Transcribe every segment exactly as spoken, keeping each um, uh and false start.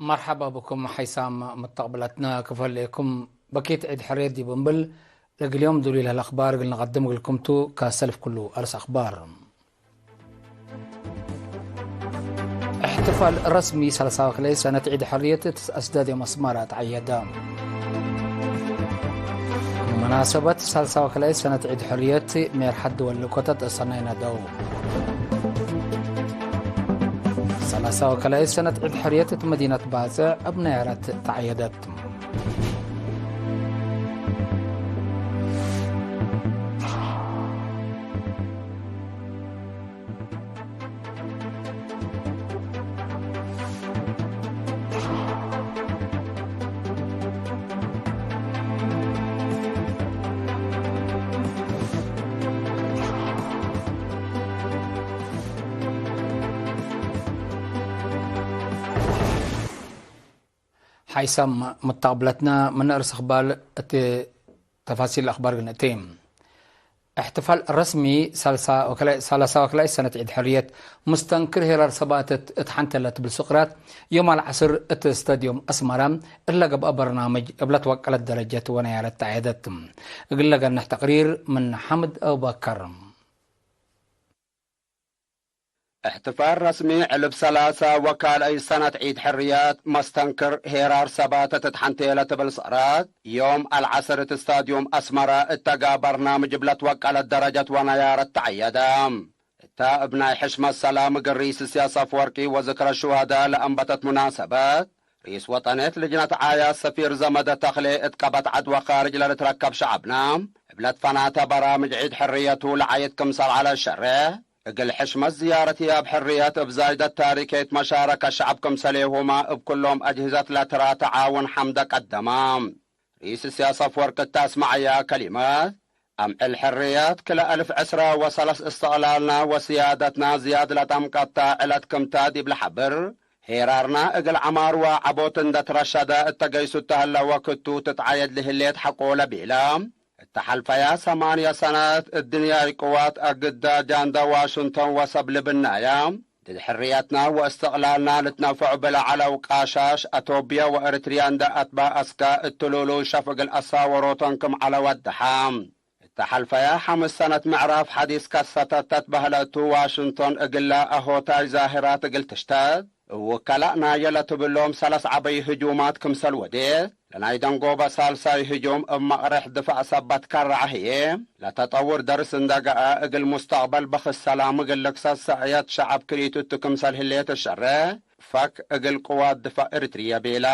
መርሐባ ብኩም ሐይሳም መተቅብለትነ፣ ክፈ ህሌኩም በኪት ዒድ ሕርየት ዲብ እንብል፣ ለእግል ዮም ዱሊል ለአኽባር እግል ንቀድም እግልኩም ቱ። ከሰልፍ ኩሉ አርስ አኽባር። እሕትፋል ረስሚ ሰለሳ ወክልኤ ሰነት ዒድ ሕርየት እት ስታድዮም አስመረ ተዐየደ። መናሰበት ሰለሳ ወክልኤ ሰነት ዒድ ሕርየት ሜርሐት ድወል ልእኮተት አሰናይ ነደው። ሰለሳ ወክልኤ ሰነት ዒድ ሕርየት እት መዲነት ባጽዕ እብ ነያረት ተዐየደት። ሐይሰም መተቅብለትነ፣ ምን እርስ እክባል እት ተፋሲል አክባር ግንእቲ። እሕትፋል ረስሚ ሰለሳ ወክልኤ፣ ሰለሳ ወክልኤ ሰነት ዒድ ሕርየት፣ ሙስተንክር ሄራር ሰባተት እት ሐንተ ለትብል ስቅራት፣ ዮም አልዐስር እት ስታድዮም አስመረ እለ ገብአ በርናምጅ እብ ለትወቀለት ደረጀት ወነያረት ተዐየደት። እግል ለገንሕ ተቅሪር ምን ሐምድ አቡበከር። እሕትፋል ረስሚ ዕልብ ሰላሰ ወካልኣይ ሰነት ዒድ ሕርየት መስተንክር ሄራር ሰባተት እት ሐንቴ ለትብል ሰዕረት፣ ዮም አልዐስር እት ስታድዩም አስመረ እተጋ በርናምጅ እብ ለትወቀለት ደረጀት ወነያረት ተዐየደ። እተ እብ ናይ ሕሽመት ሰላም እግል ርኢስ እስያስ አፍወርቂ ወዝክረ ሹሀዳ ለአንበተት ሙናሰበት፣ ርኢስ ወጠንየት ልጅነት ዓያት ሰፊር ዘመደ ተክሌ እት ቀበት ዐድ ወካርጅ ለልትረከብ ሸዐብነ፣ እብ ለትፈናተ በራምጅ ዒድ ሕርየቱ ለዓይድ ክምሰል ዐለ ሸሬሕ፣ እግል ሕሽመት ዝያረት ህያብ ሕርየት እብ ዛይደት ታሪኬት መሻረከት ሸዐብ ክምሰሌሁመ እብ ኩሎም አጅህዘት ለትራ ተዓውን ሐምደ ቀደመ። ርኢስ እስያስ አፍወርቂ እት አስመዐያ ከሊመት፣ አምዕል ሕርየት ክለ አልፍ ዕስረ ወሰለስ እስትቅላልና ወስያደትና ዝያድ ለጠምቀተ ዕለት ክምተ ዲብ ለሐብር፣ ሄራርና እግል ዐማር ወዐቦት እንደ ትረሸደ እተ ገይሱ እተ ህለ ወክቱ ትትዓየድ ለህሌት ሐቆ ለቤለ፣ እተ ሐልፈያ ሰማንየ ሰነት እድንያይ ቅዋት አግዳ ጃንዳ ዋሽንቶን ወሰብ ልብናያ፣ ድድ ሕርየትና ወእስትቅላልና ልትነፈዑ ብለዐለው ቃሻሽ አቶብየ ወእርትርየ እንደ አትበአስከ እትሉሉ ሸፍ እግል አሳወሮቶን ክም ዐለ ወደሐ። እተ ሐልፈያ ሐምስ ሰነት ምዕራፍ ሐዲስ ከሰተት ተትበህለ እቱ፣ ዋሽንቶን እግለ አሆታይ ዛህራት እግል ትሽተት፣ እብ ውከላእ ናየ ለትብሎም ሰለስ ዐበይ ህጁማት ክምሰል ወዴት፣ ለናይ ደንጎበ ሳልሳይ ህጁም እብ መቅሬሕ ድፋዕ ሰበት ከረዐ ህዬ፣ ለተጠውር ደርስ እንደ ገአ እግል ሙስተቅበል በክት ሰላም እግል ልክሰት ሰእየት ሸዐብ ክሪቱ እቱ ክምሰል ህሌት እሸሬሕ፣ ፈክ እግል ቅዋት ድፋዕ እርትርየ ቤለ።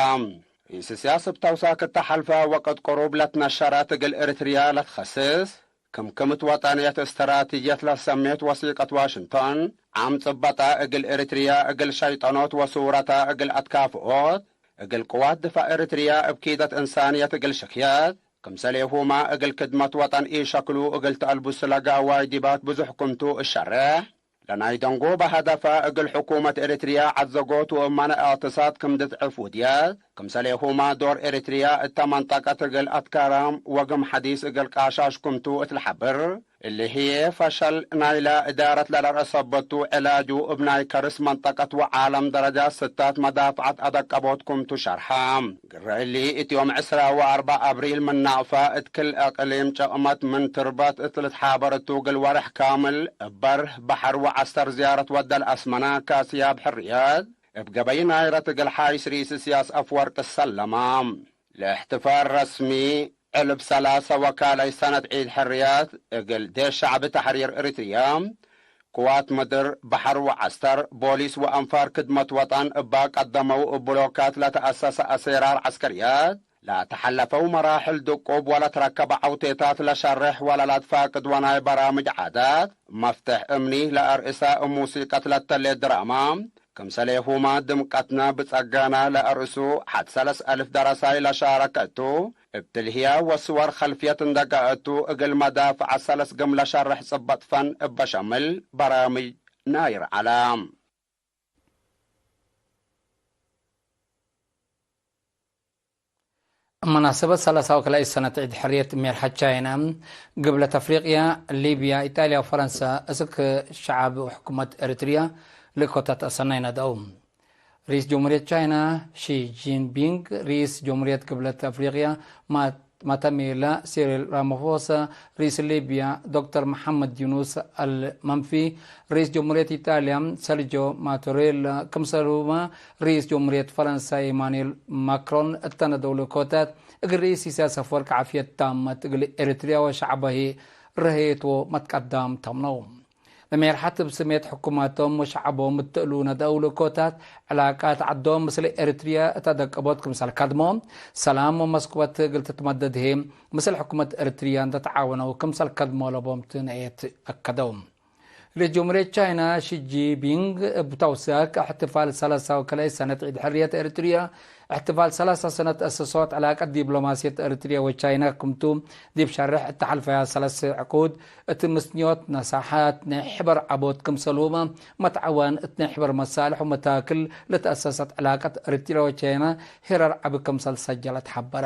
ርኢስ እስያስ እብ ተውሳክ እተ ሐልፈ ወቅት ቅሩብ ለትነሸረት እግል እርትርየ ለትከስስ፣ ክምክምት ወጠንየት እስትራቲጅየት ለሰሜት ወሲቀት ዋሽንቶን፣ ዓም ጽበጠ እግል እርትርየ እግል ሸይጠኖት ወሱረተ እግል አትካፍኦት፣ እግል ቅዋት ድፋዕ እርትርየ እብ ኪደት እንሳንየት እግል ሽክየት፣ ክምሰሌሁመ እግል ክድመት ወጠን ኢሸክሉ እግል ተአልቡስ ለጋዋይ ዲባት ብዙሕ ክምቱ እሸሬሕ። ለናይ ደንጎበ ሀደፈ እግል ሕኩመት ኤሪትርያ ዐዘጎት ወእማነ እቅትሳድ ክም ድድዕፍ ውድየት፣ ክምሰሌሁመ ዶር ኤሪትርያ እተ መንጠቀት እግል አትካራም ወግም ሐዲስ እግል ቃሻሽ ክምቱ እት ለሐብር፣ እሊ ህዬ ፈሸል ናይለ እዳረት ለለርአሰበቱ ዕላጁ እብ ናይ ከርስ መንጠቀት ወዓለም ደረጃት ስታት መዳፍዐት አደቀቦት ክምቱ ሸርሐ። ግረ እሊ፣ እት ዮም ዕስራ ወአርበዕ አብሪል ምን ናቅፋ እት ክል እቅሊም ጨቅመት ምን ትርበት እት ልትሓበር እቱ፣ እግል ወርሕ ካምል እብ በር፣ በሐር ወዐስተር ዝያረት ወደ ለአስመነ ካስያብ ሕርየት፣ እብ ገበይ ናይረት እግል ሓይስ ርኢስ እስያስ አፍወርቅ ሰለመ። ለእሕትፋል ረስሚ ዕልብ ሰላሰ ወካልኣይ ሰነት ዒድ ሕርየት እግል ዴሽ ሸዕብ ተሕሪር እሪትርየ፣ ቅዋት ምድር፣ በሐር ወዐስተር፣ ቦሊስ ወአንፋር ክድመት ወጠን እባ ቀደመው እብ ብሎካት ለተአሰሰ አሴራር ዐስከርየት፣ ለተሐለፈው መራሕል ድቁብ ወለትረከበ ዐውቴታት ለሸሬሕ ወለለትፋቅድ ወናይ በራምጅ ዓዳት መፍትሕ እምኒ ለአርእሰ እብ ሙሲቀት ለተሌ ድራማ፣ ክምሰሌሁመ ድምቀትነ ብጸጋነ ለአርእሱ ሐድ ሰለስ አልፍ ደረሳይ ለሻረከ እቱ፣ እብ ትልህያ ወስወር ከልፍየት እንደ ገአ እቱ፣ እግል መዳፍዐት ሰለስ ግም ለሸርሕ ጽበጥ ፈን እበ ሸምል በራምጅ ናይር ዐለ። መናሰበት ሰላሳ ወክልኤ ሰነት ዒድ ሕርየት ሜርሐት ቻይና፣ ግብለት አፍሪቅያ፣ ሊብያ፣ ኢጣልያ ወፈረንሳ፣ እስክ ሸዓብ ወሕኩመት ኤሪትርያ ልእኮታት አሰናይ ነድአው። ርኢስ ጀምሁርየት ቻይና ሺ ጂንፒንግ፣ ርኢስ ጀምሁርየት ግብለት አፍሪቅያ ማ-፣ ማተሜላ ሲሪል ራማፎሳ፣ ርኢስ ሊብያ ዶክተር መሐመድ ዩኑስ አልመንፊ፣ ርኢስ ጀምሁርየት ኢጣልያ ሰርጆ ማቶሬላ ክምሰሉመ፣ ርኢስ ጀምሁርየት ፈረንሳ ኢማኑኤል ማክሮን እተነደው ልእኮታት፣ እግል ርኢስ ኢሳያስ አፈወርቂ ዓፍየት ታመት፣ እግል ኤሪትርያ ወሸዕበ ህይ ረሄት ወመትቀዳም ተምነው። ለሜርሐት እብ ስሜት ሕኩማቶም ወሸዐቦም እት እሉ ነድአው ልእኮታት፣ ዕላቃት ዐዶም ምስል ኤሪትርያ እት አደቀቦት ክምሰል ከድሞ፣ ሰላም ወመስኩበት እግል ትትመደድ ህይ፣ ምስል ሕኩመት ኤሪትርያ እንደ ተዓወነው ክምሰል ከድሞ ለቦም ትንእየት አከደው። ርኢስ ጀምሁርየት ቻይና ሺ ጂንፒንግ እብ ተውሳክ እሕትፋል ሰላሳ ወከልአይ ሰነት ዒድ ሕርየት ኤሪትርያ፣ እሕትፋል ሰላሳ ሰነት ተአሰሶት ዕላቀት ዲብሎማስየት ኤሪትርያ ወቻይና ክምቱ፣ ዲብ ሸርሕ እተ ሐልፈያ ሰለስ ዕቁድ፣ እት ምስንዮት ነሳሐት ናይ ሕበር ዐቦት ክምሰልሁመ፣ መትዐወን እት ናይ ሕበር መሳልሕ ወመታክል ለተአሰሰት ዕላቀት ኤሪትርያ ወቻይና ሄራር ዐቢ ክምሰል ሰጀለት ሐበረ።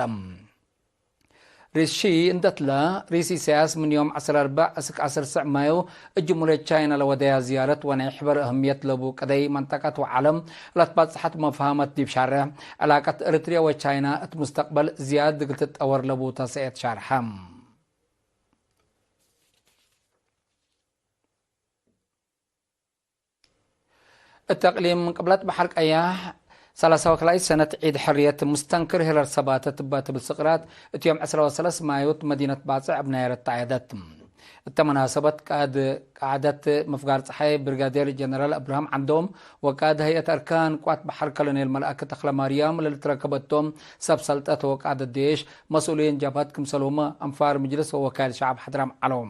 ርኢስ ሺ እንደትለ፣ ርኢስ ኢሳያስ ምን ዮም ዐስር አርበዕ እስክ ዐስር ስዕ ማዩ እት ጅምሁርየት ቻይና ለወደያ ዝያረት ወናይ ሕበር እህምየት ለቡ ቅደይ መንጠቀት ወዓለም ለትባጽሐት መፍሀመት ዲብ ሻርሕ፣ ዕላቀት ኤሪትርያ ወቻይና እት ሙስተቅበል ዝያድ እግል ትጠወር ለቡ ተሰእየት ሻርሐ። እት እቅሊም ቅብለት በሐር ቀያሕ፣ ሰላሳ ወክልአይ ሰነት ዒድ ሕርየት ሙስተንክር ሄረር ሰባተት እበ ትብል ስቅራት፣ እት ዮም ዕስራ ወሰለስ ማዩት መዲነት ባጽዕ እብ ናይረት ተዐየደት። እተ መናሰበት ቃድ ቃዕደት ምፍጋር ጸሓይ ብሪጋዴር ጀነራል አብርሃም ዐንዶም ወቃድ ሀይአት አርካን ቅዋት በሐር ኮሎኔል መልአክ ተክለማርያም ለልትረከበቶም ሰብ ሰልጠት ወቃደት ዴሽ፣ መስኡሊን ጀብሀት ክምሰልሁመ አንፋር ምጅልስ ወወካይል ሸዐብ ሐድራም ዐለው።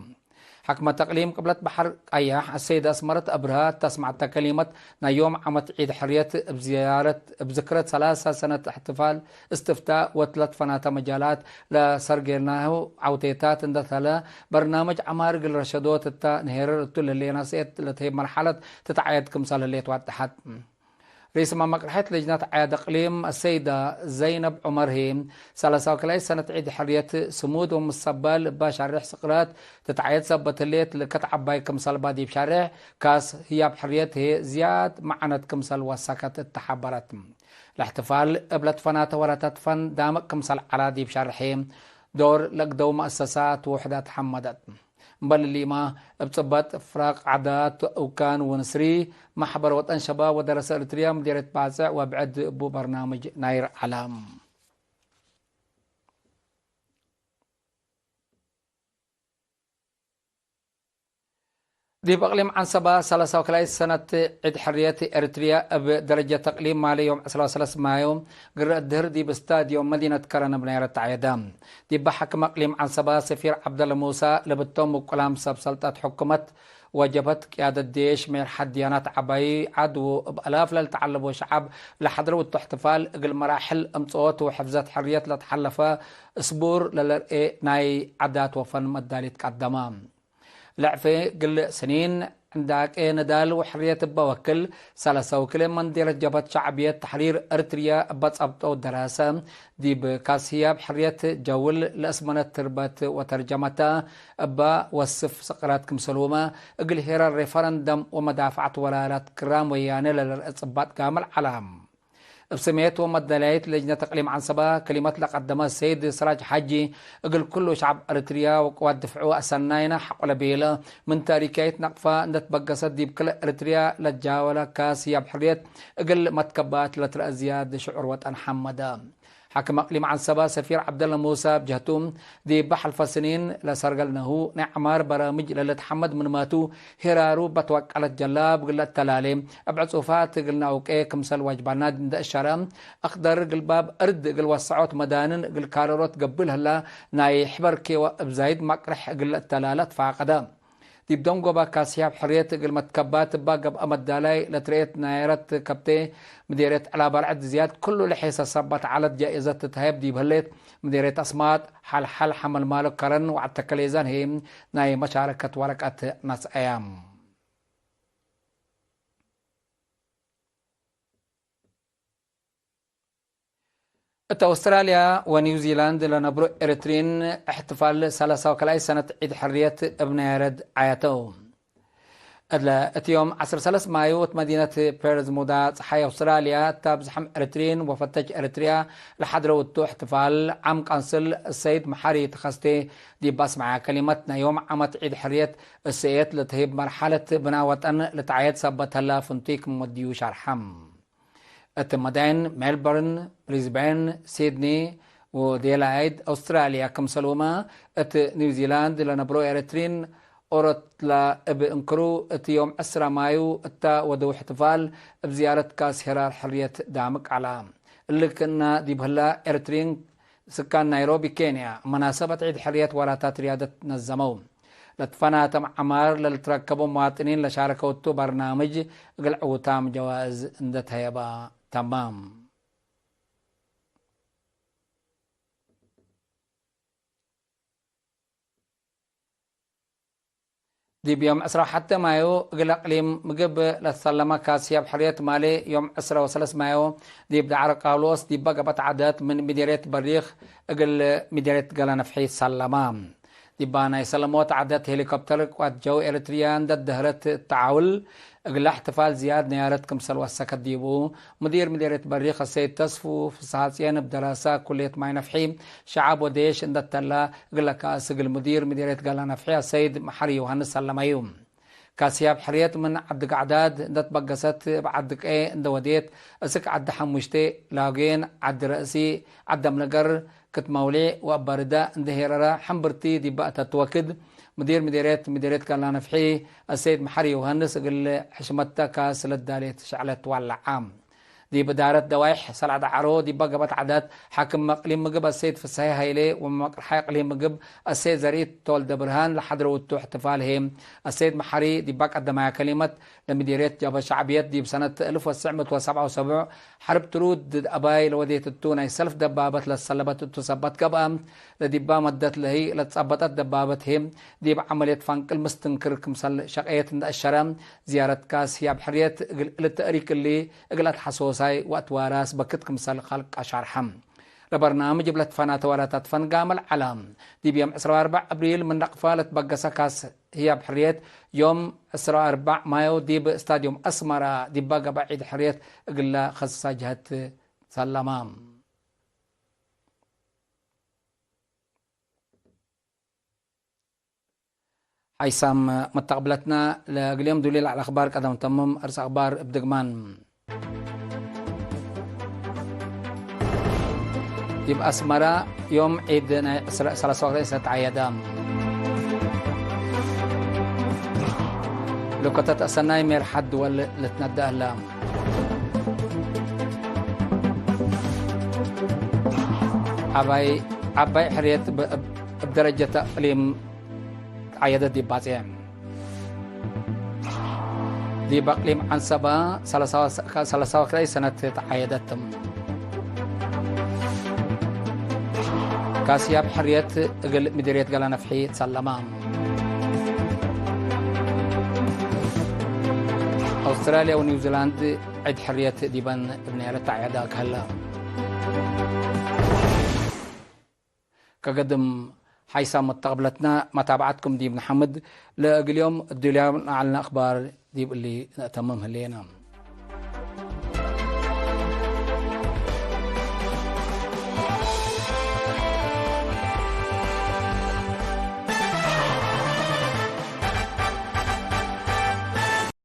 ሐክመት እቅሊም ቅብለት በሐር ቀያሕ አሰይድ አስመረት አብርሃ እተ አስመዐተ ከሊመት፣ ናይ ዮም ዓመት ዒድ ሕርየት እብ ዝያረት፣ እብ ዝክረት ሰላሳ ሰነት እሕትፋል፣ እስትፍታእ ወትለት ፈናተ መጃላት ለሰርጌልናሁ ዐውቴታት እንደ ተለ፣ በርናምጅ ዐማር እግል ረሸዶት እተ ንሄርር እቱ ለህሌና ሰእየት ለትህብ መርሐለት ትትዓየድ ክምሰል ህሌት ዋደሐት። ርኢስ መመቅርሐት ለጅነት ዓያድ እቅሊም አሰይዳ ዘይነብ ዑመር ህይ፣ ሰላሳ ወክልአይ ሰነት ዒድ ሕርየት ስሙድ ወምሰባል እባ ሻሬሕ ስቅራት ትትዓየድ ሰበት ህሌት፣ ልከት ዐባይ ክምሰልባ ዲብ ሻሬሕ ካስ ህያብ ሕርየት ህይ ዝያድ መዓነት ክምሰል ወሰከት እተ ሐበረት። ለእሕትፋል እብ ለትፈናተ ወራታት ፈን ዳምቅ ክምሰል ዐላ ዲብ ሻሬሕ ህይ ዶር ለእግደው መአሰሳት ወውሕዳት ሐመደት። እምበል እሊመ፣ እብ ጽበጥ፣ ፍራቅ ዓዳት፣ ኡካን ወንስሪ፣ መሕበር ወጠን ሸባብ ወደረሰ ኤሪትርያ፣ ምዴርየት ባጽዕ ወብዕድ እቡ በርናምጅ ናይር ዐለ። ዲብ እቅሊም ዐንሰበ፣ ሰላሳ ወክልአይ ሰነት ዒድ ሕርየት ኤሪትርያ እብ ደረጀት እቅሊም ማሌ ዮም ዕስራ ወሰለስ ማዩ፣ ግረ እድህር ዲብ ስታድዮም መዲነት ከረን እብ ናይረ ተዐየደ። ዲበ ሐክም እቅሊም ዐንሰበ ሰፊር ዐብደለ ሙሳ ለብቶም ውቁላም ሰብ ሰልጠት ሕኩመት ወጀብሀት ቅያደት ዴሽ ሜርሐት ድያናት ዐባይ ዐድ ወእብ አላፍ ለልትዐለቦ ሸዐብ ለሐድረው እቱ እሕትፋል፣ እግል መራሕል እምጽኦት ወሕፍዘት ሕርየት ለትሐለፈ እስቡር ለለርኤ ናይ ዓዳት ወፈን መዳሊት ቀደመ። ለዕፌ ግልእ ስኒን ዕንዳቄ ንዳል ወሕርየት እበ ወክል፣ ሰለሰ ወክልኤ መንዴረት ጀብሀት ሸዕብየት ተሕሪር ኤሪትርያ እበ ጸብጠው ደራሰ፣ ዲብ ካስ ህያብ ሕርየት ጀውል ለእስመነት ትርበት ወተርጀመተ እበ ወስፍ ስቅራት ክምሰልሁመ፣ እግል ሄራር ሬፈረንደም ወመዳፈዐት ወላላት ክራም ወያኔ ለልርኤ ጽባጥ ጋምል ዐለ። እብ ስሜት ወመደላይት ለጅነት እቅሊም ዐንሰበ ከሊመት ለቀደመ ሰይድ ስራጅ ሐጂ፣ እግል ኩሉ ሸዐብ ኤሪትርያ ወቅዋት ድፍዑ አሰናይነ ሐቆ ለቤለ፣ ምን ታሪካይት ነቅፋ እንደ ትበገሰት ዲብ ክለ ኤሪትርያ ለጃወለ ካስ ህያብ ሕርየት እግል መትከባት ለትረአ ዝያድ ሽዑር ወጠን ሐመደ። ሐክም እቅሊም ዐንሰበ ሰፊር ዐብደለ ሙሰ እብ ጀህቱ፣ ዲብ ሐልፈ ስኒን ለሰርገልነሁ ናይ ዐማር በራምጅ ለልትሐመድ ምንማቱ፣ ሄራሩ በትወቀለት ጀላብ እግል ለአተላሌ፣ እብ ዕጹፋት እግል ነአውቄ ክምሰል ዋጅባና እንደ እሸረ፣ አክደር እግል ባብ እርድ እግል ወሰዖት መዳንን እግል ካረሮት ገብእ ለህላ ናይ ሕበር ኬወ እብ ዛይድ መቅርሕ እግል ለአተላለ ትፋቀደ። ዲብ ደንጎበ ካስ ህያብ ሕርየት እግል መትከባት እባ ገብአ መዳላይ ለትረኤት ናይረት ከብቴ፣ ምዴርየት ዕላባልዐት ዝያድ ክሉ ለሔሰ ሰባት ዐለት ጃኢዘት ትትሀየብ ዲብ ህሌት፣ ምዴርየት አስማጥ፣ ሐልሐል ሐመልማሎ ከረን ወዐድ ተከሌዛን ህይ ናይ መሻረከት ወረቀት ነስአያ። እት አውስትራልያ ወኒውዚላንድ ለነብሮ ኤሪትሪን፣ እሕትፋል ሰላሳ ወከልአይ ሰነት ዒድ ሕርየት እብ ናይረድ ዓያተው። እለ እት ዮም ዐስር ሰለስ ማዩ እት መዲነት ፔርዝ ሙዳ ጸሓይ አውስትራልያ እተ ብዝሕም ኤረትርዪን ወፈተች ኤረትርያ ለሐድረው እቱ እሕትፋል፣ ዓም ቀንስል ሰይድ መሐሪ ተኸስቴ ዲብ አስመዐ ከሊመት፣ ናይ ዮም ዓመት ዒድ ሕርየት እሰኤት ለትህብ መርሐለት ብናእ ወጠን ልትዓየድ ሰበት ህለ ፍንቱይ ክም ወድዩ ሸርሐ። እት መዳይን ሜልበርን፣ ብሪዝቤን፣ ሲድኒ ወዴላይድ አውስትራልያ ክምሰልሁመ፣ እት ኒውዚላንድ ለነብሮ ኤረትርዪን ኦሮትለ እብ እንክሩ፣ እት ዮም ዕስረ ማዩ እተ ወደው እሕትፋል እብ ዝያረት ካስ ሄራር ሕርየት ዳምቅ ዐለ። እሊ ክእነ ዲብ ህለ ኤረትርዪን ስካን ናይሮቢ ኬንያ፣ መናሰበት ዒድ ሕርየት ወራታት ርያደት ነዘመው። ለትፈናተም ዐማር ለልትረከቦ መዋጥኒን ለሻረከው እቱ በርናምጅ እግል ዕዉታም ጀዋእዝ እንዴ ተሀየበ ተመ። ዲብ ዮም ዕስራ ወሐቴ ማዩ እግል አቅሊም ምግብ ለትሰለመ ካስ ህያብ ሕርየት ማሌ፣ ዮም ዕስራ ወሰለስ ማዩ ዲብ ዳዕረ ቃብሎስ ዲበ ገበት ዐደት ምን ምዴርየት በሪኽ እግል ምዴርየት ገለነፍሒ ሰለመ። ዲባ ናይ ሰለሞት ዐደት ሄሊኮፕተር ቅዋት ጀው ኤረትርያ እንዴ ደህረት ተዓውል፣ እግለ እሕትፋል ዝያድ ነያረት ክምሰል ወሰከት ዲቡ፣ ሙዲር ምዴርየት በሪኽ አሰይድ ተስፉ ፍስሐጽየን እብ ደራሰ ኩልየት ማይ ነፍሒ ሸዐብ ወዴሽ እንዴ ተላ፣ እግለ ካስ እግል ሙዲር ምዴርየት ገላ ነፍሒ አሰይድ መሐሪ ዮሐንስ ሰለመዩ። ካስ ህያብ ሕርየት ምን ዐዲ ጋዕዳድ እንዴ ትበገሰት እብ ዐዲ ቀኤ እንዴ ወዴት፣ እስክ ዐዲ ሐሙሽቴ፣ ላጉየን፣ ዐዲ ረእሲ፣ ዐዲ አምለገር፣ ክት መውሊዕ ወአባርዳ እንዴ ሄረረ፣ ሕምብርቲ ዲበ አተት ወክድ፣ ሙዲር ምዴርየት፣ ምዴርየት ገላ ነፍሒ አሰይድ መሐሪ ዮሐንስ እግል ሕሽመተ ካስ ለዳሌት ሸዕለት ዋለዐ። ዲብ እዳረት ደዋይሕ ሰልዐ ደዐሮ ዲበ ገበት ዐደት፣ ሓክም እቅሊም ምግብ አሰይድ ፍሰሄ ሀይሌ ወመቅርሓይ እቅሊም ምግብ አሰይድ ዘርኢት ተወልደ ብርሃን ለሐድረው እቱ እሕትፋል ህዬ፣ አሰይድ መሐሪ ዲባ ቀደማያ ከሊመት፣ ለምዴርየት ጀብሀት ሸዕብየት ዲብ ሰነት እልፍ ወትስዕ ምእት ወሰብዓ ወሰቡዕ ሐርብ ትሩድ ድድ አባይ ለወዴት እቱ ናይ ሰልፍ ደባበት ለትሰለበት እቱ ሰበት ገብአ፣ ለዲባ መደት ለህይ ለትጸበጠት ደባበት ህዬ፣ ዲብ ዐመልየት ፈንቅል ምስትንክር ክምሰል ሸቀየት እንዴ አሸረ፣ ዝያረት ካስ ህያብ ሕርየት እግል ልትአሪክ እሊ፣ እግል አትሐሶሳይ ወአትዋራስ በክት ክምሰል ከልቅ አሻርሐ። ለበርናምጅ እብ ለትፈናተ ወራታት ፈንጋመ ለዐለ። ዲብ ዮም ዕስራ ወአርበዕ አብሪል ምን ነቅፋ ለትበገሰ ካስ ህያብ ሕርየት፣ ዮም ዕስራ ወአርበዕ ማዮ ዲብ ስታድዮም አስመራ ዲባ ገብአ ዒድ ሕርየት እግለ ከሰሳ ጀህት ሰለመ። ሓይሳም መተቅብለትና ለእግል ዮም ዱሊ ለዐለ አኽባር ቀደም ተምም። አርስ አኽባር እብ ድግማን። ዲብ አስመራ ዮም ዒድ ናይ ዕስራ፣ ሰላሳ ወክልኤ ሰነት ተዓየደ። ልኮተት አሰናይ ሜርሐት ድወል ልትነደእ ህለ። ዐባይ፣ ዐባይ ሕርየት እብ፣ እብ፣ እብ ደረጀት አቅሊም ተዓየደት ዲብ ባጼ። ዲብ አቅሊም ዐንሰበ ሰላሳ ወክልኤ ሰነት ተዓየደት። ካስ ህያብ ሕርየት እግል ምዲርየት ገላ ነፍሒ ሰለመ። አውስትራልያ ወኒውዚላንድ ዒድ ሕርየት ዲበን እብ ነያረት ተዓየደ ከህለ። ከገድም ሓይሳም መተቅብለትና መታብዐትኩም ዲብ ነሐምድ። ለእግል ዮም እዱልያም ለዐልነ አኽባር ዲብ እሊ ነአተምም ህሌነ።